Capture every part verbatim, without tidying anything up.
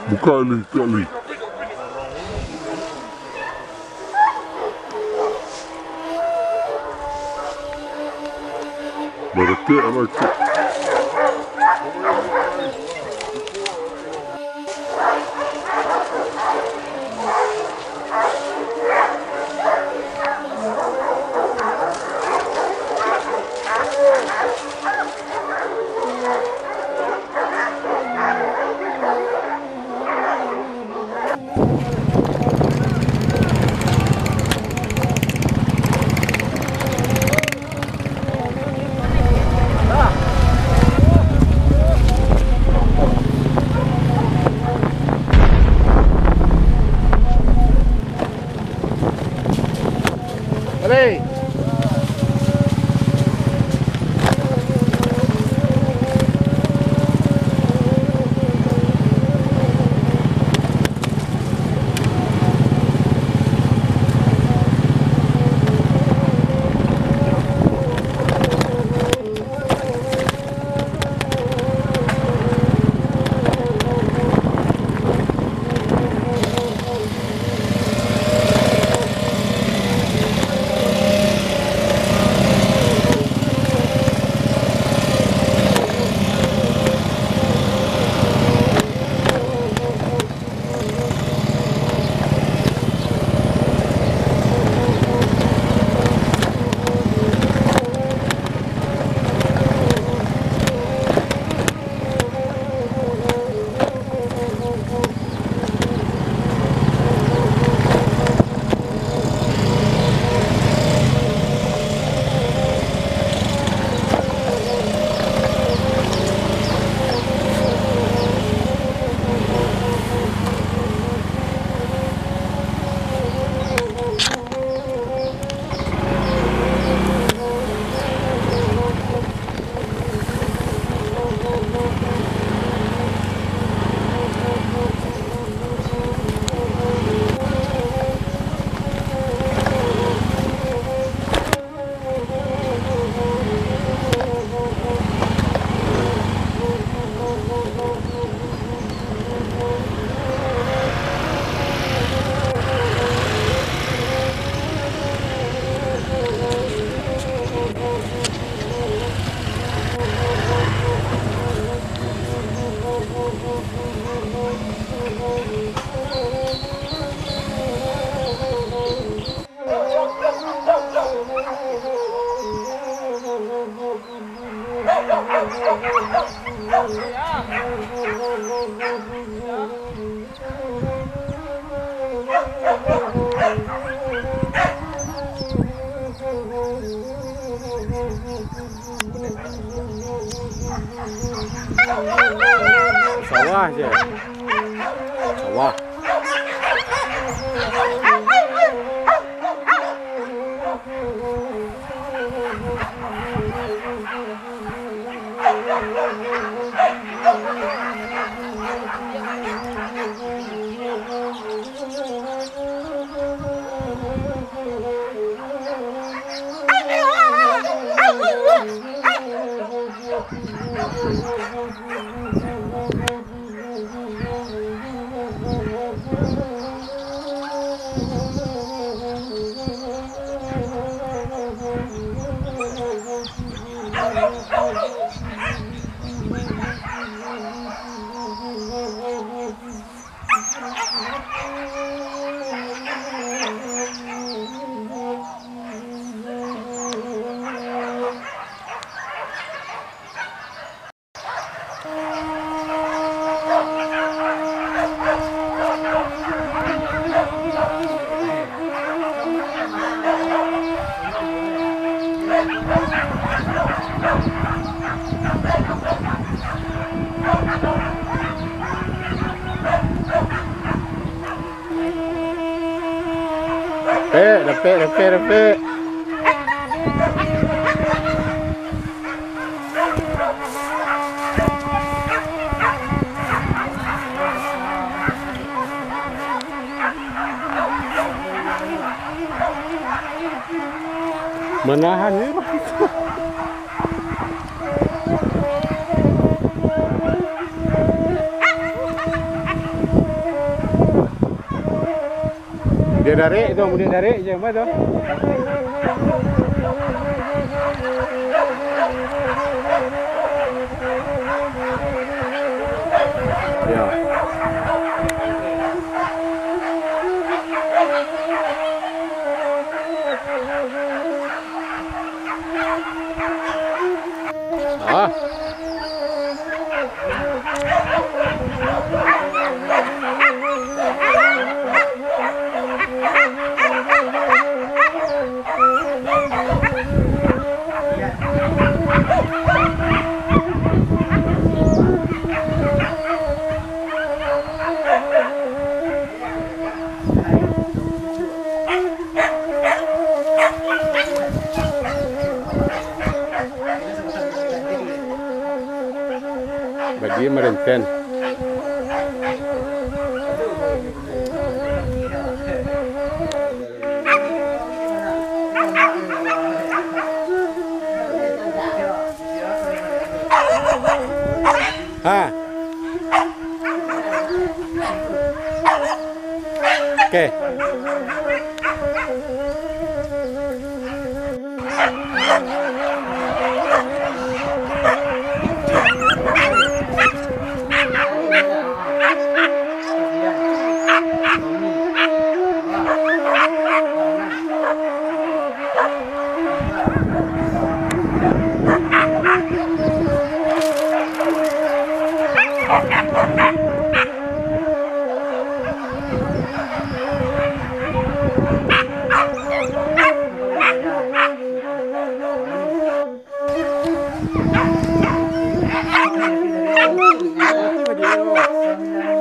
Buka lai, buka lai. Barakek, barakek. Sawah je. Sawah. Dapek, dapek, dapek, dapek. Manahan ni. Dia darek tu, mudik darek je, apa tu? Ya. Ah. Bagi merenten. Ha. Oke.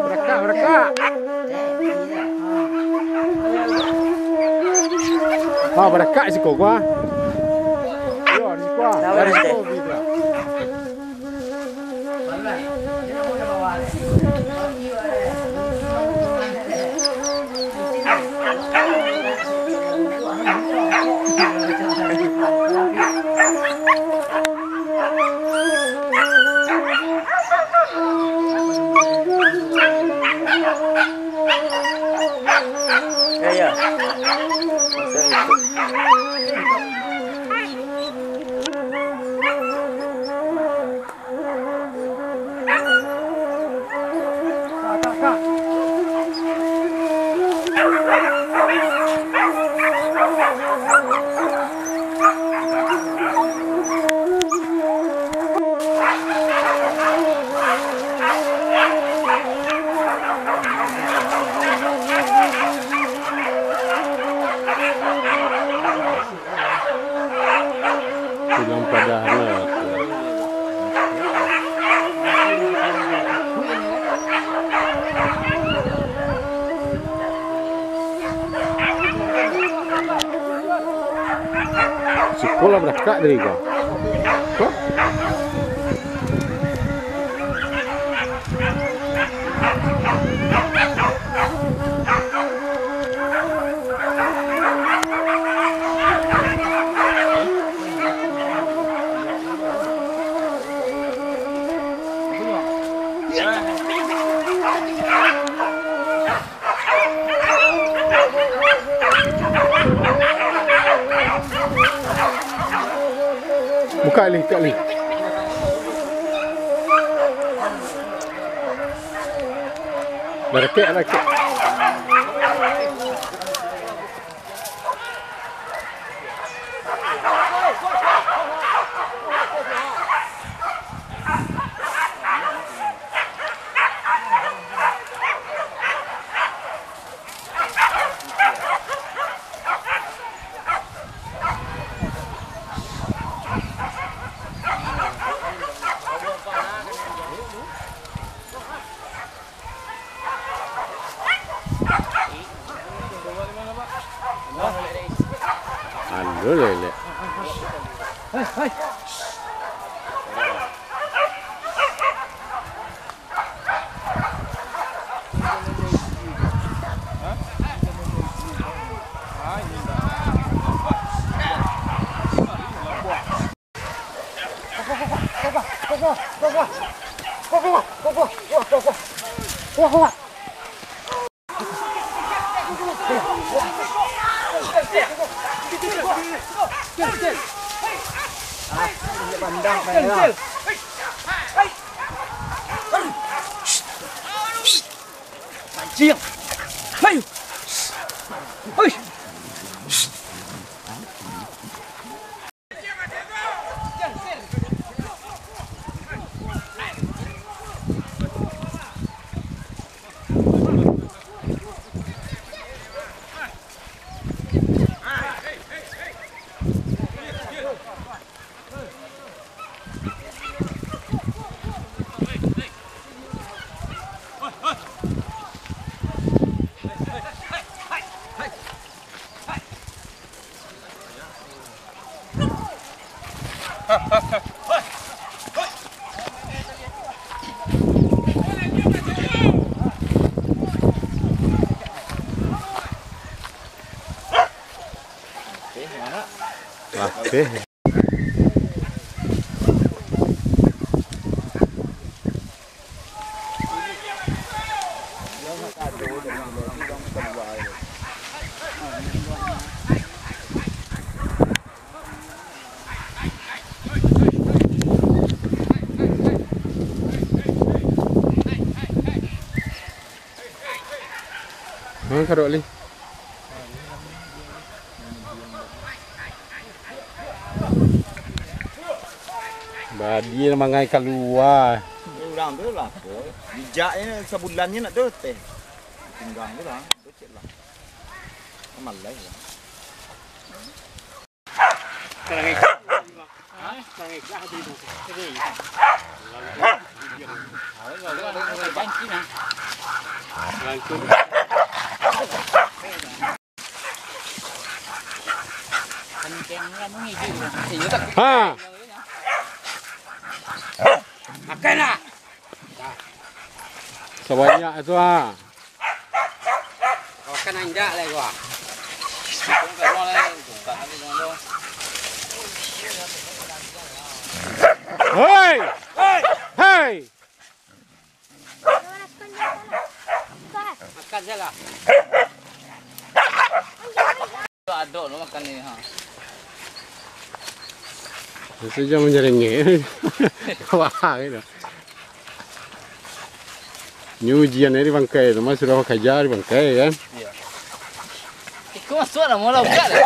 Barakak, barakak. Ah, barakak siko gua. Yo, siko. Dari siko, gitu. Ya, ya. Pulang padahal. Siko lah barakak dari gua. Hah? Buka lih, buka lih. Barakek, barakek. Anu lele. Kecil. Hai. Hai. Mancing. Hai. Hai. Lapeh. Manga karok, Li? Badi mangai kalua. Urang tu lah, apo? Bijaknyo sabulannyo nak tu teh. Pinggang tu lah, becek lah. Malai lah. Ha. Makanlah. Sabanyak tu, ha. Makan anjak lah gua. Hei! Hei! Makan sajolah. Adok lo makan ni, ha. Itu jangan menjerengek. Wah, gitu. Ni ujian dari bangkai tu, Mas, sudah bakaja di bangkai, kan? Iya. Iko masuk lah, mau lah buka lah.